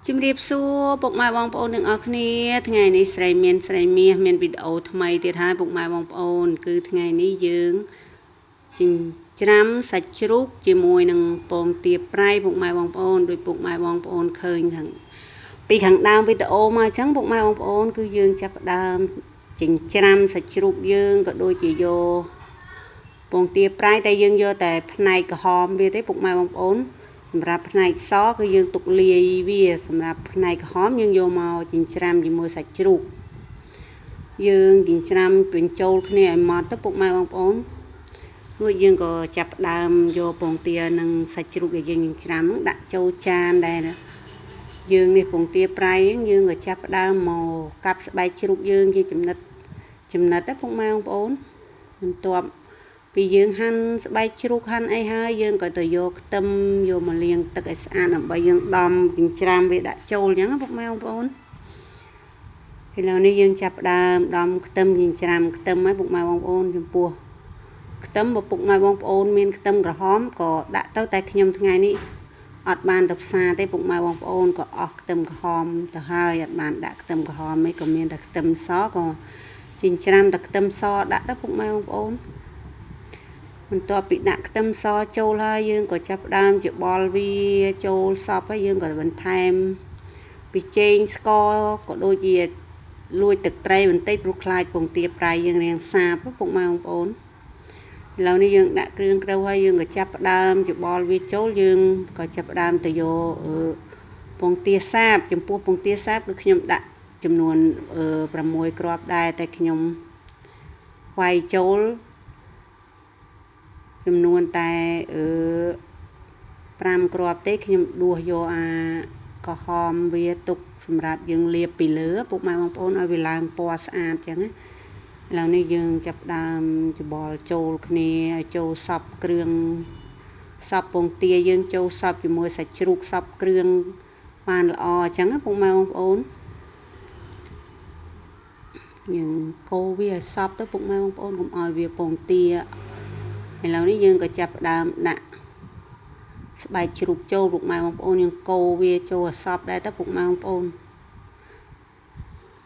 ជំរាបសួរពុកម៉ែបងប្អូនទាំងអស់គ្នាថ្ងៃនេះស្រីមានស្រីមាសមានវីដេអូថ្មីទៀតហើយពុកម៉ែបងប្អូនគឺថ្ងៃនេះយើងចិញ្ច្រាំសាច់ជ្រូកជាមួយនឹងពងទាប្រៃពុកម៉ែបងប្អូនដោយពុកម៉ែបងប្អូនឃើញខាងពីខាងដើមវីដេអូមកអញ្ចឹងពុកម៉ែបងប្អូនគឺយើងចាប់ផ្ដើមចិញ្ច្រាំសាច់ជ្រូកយើងក៏ដូចជាយកពងទាប្រៃតែយើងយកតែផ្នែកក្រហមវាទេពុកម៉ែបងប្អូនសម្រាប់ផ្នែកសគឺយើងទុកលាយវាសម្រាប់ផ្នែកក្រហមយើងយកមកចិញ្ច្រាំជាមួយសាច់ជ្រូកយើងចិញ្ច្រាំបញ្ចូលគ្នាឲ្យម៉ត់ទៅពុកម៉ែបងប្អូនរួចយើងក៏ចាប់ផ្ដើមយកពងទានិងសាច់ជ្រូកដែលយើងចិញ្ច្រាំហ្នឹងដាក់ចូលចានដែរយើងនេះពងទាប្រៃយើងក៏ចាប់ផ្ដើមមកកាប់ស្បែកជ្រូកយើងជាចំណិតចំណិតណាពុកម៉ែបងប្អូនបន្ទាប់ពីយើងហាន់ស្បែកជ្រូកហាន់អីហើយយើងក៏ទៅយកខ្ទឹមយកមកលាងទឹកឲ្យស្អាតដើម្បីយើងដំចិញ្ច្រាំវាដាក់ចូលអញ្ចឹងណាពុកម៉ែបងប្អូនឥឡូវនេះយើងចាប់ផ្ដើមដំខ្ទឹមចិញ្ច្រាំខ្ទឹមហើយពុកម៉ែបងប្អូនចំពោះខ្ទឹមបើពុកម៉ែបងប្អូនមានខ្ទឹមក្រហមក៏ដាក់ទៅតែខ្ញុំថ្ងៃនេះអត់បានទៅផ្សារទេពុកម៉ែបងប្អូនក៏អស់ខ្ទឹមក្រហមទៅហើយអត់បានដាក់ខ្ទឹមក្រហមទេក៏មានតែខ្ទឹមសក៏ចិញ្ច្រាំតែខ្ទឹមសដាក់ទៅពុកម៉ែបងប្អូនបន្ទាប់ពីដាក់ខ្ទឹមសចូលហើយយើងក៏ចាប់ផ្ដើមច្របល់វាចូលសពហើយយើងក៏បន្ថែមប៊ីចេងស្ករក៏ដូចជាលួចទឹកត្រីបន្តិចព្រោះខ្លាចពងទាប្រៃយើងរាងសាបពុកម៉ែបងប្អូនឥឡូវនេះយើងដាក់គ្រឿងក្រៅហើយយើងក៏ចាប់ផ្ដើមច្របល់វាចូលយើងក៏ចាប់ផ្ដើមទៅយកពងទាសាបចំពោះពងទាសាបគឺខ្ញុំដាក់ចំនួន6គ្រាប់ដែរតែខ្ញុំវាយចូលចំនួនតែ5គ្រាប់ទេខ្ញុំដួសយកអាក្រហមវាទុកសម្រាប់យើងលាបពីលើពុកម៉ែបងប្អូនឲ្យវាឡើងពណ៌ស្អាតចឹងណាឥឡូវនេះយើងចាប់ផ្ដើមច្របល់ចូលគ្នាឲ្យចូលសពគ្រឿងសពពងទាយើងចូលសពជាមួយសាច់ជ្រូកសពគ្រឿងបានល្អអញ្ចឹងណាពុកម៉ែបងប្អូនយើងកូរវាឲ្យសពទៅពុកម៉ែបងប្អូនកុំឲ្យវាពងទាឥឡូវនេះយើងក៏ចាប់ផ្ដើមដាក់ស្បែកជ្រូកចូលពុកម៉ែបងប្អូនយើងកូរវាចូលឲ្យសពដែរទៅពុកម៉ែបងប្អូន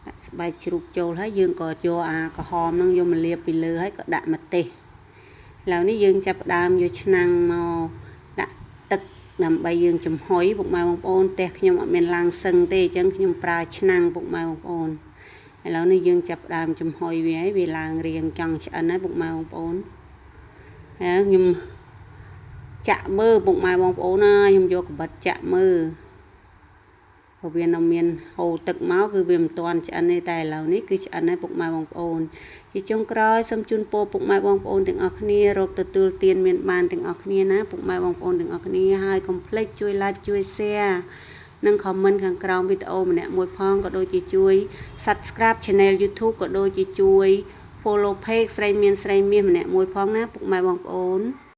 ដាក់ស្បែកជ្រូកចូលហើយយើងក៏យកអាក្រហមហ្នឹងយកមកលាបពីលើហើយក៏ដាក់ម្ទេសឥឡូវនេះយើងចាប់ផ្ដើមយកឆ្នាំងមកដាក់ទឹកដើម្បីយើងចំហុយពុកម៉ែបងប្អូនផ្ទះខ្ញុំអត់មានឡាំងសឹងទេអញ្ចឹងខ្ញុំប្រើឆ្នាំងពុកម៉ែបងប្អូនឥឡូវនេះយើងចាប់ផ្ដើមចំហុយវាហើយវាឡើងរាងចង់ឆ្អិនហើយពុកម៉ែបងប្អូនហើយខ្ញុំចាក់មើលពុកម៉ែបងប្អូនណាខ្ញុំយកកបិតចាក់មើលព្រោះវានៅមានហូរទឹកមកគឺវាមិនទាន់ឆ្អិនទេតែឥឡូវនេះគឺឆ្អិនហើយពុកម៉ែបងប្អូនជាចុងក្រោយសូមជូនពរពុកម៉ែបងប្អូនទាំងអស់គ្នារកទទួលទានមានបានទាំងអស់គ្នាណាពុកម៉ែបងប្អូនទាំងអស់គ្នាហើយកុំភ្លេចជួយ like ជួយ share និង comment ខាងក្រោមវីដេអូម្នាក់មួយផងក៏ដូចជាជួយ Subscribe Channel YouTube ក៏ដូចជាជួយ Follow Page ស្រីមានស្រីមាសម្នាក់មួយផងណាពុកម៉ែបងប្អូន។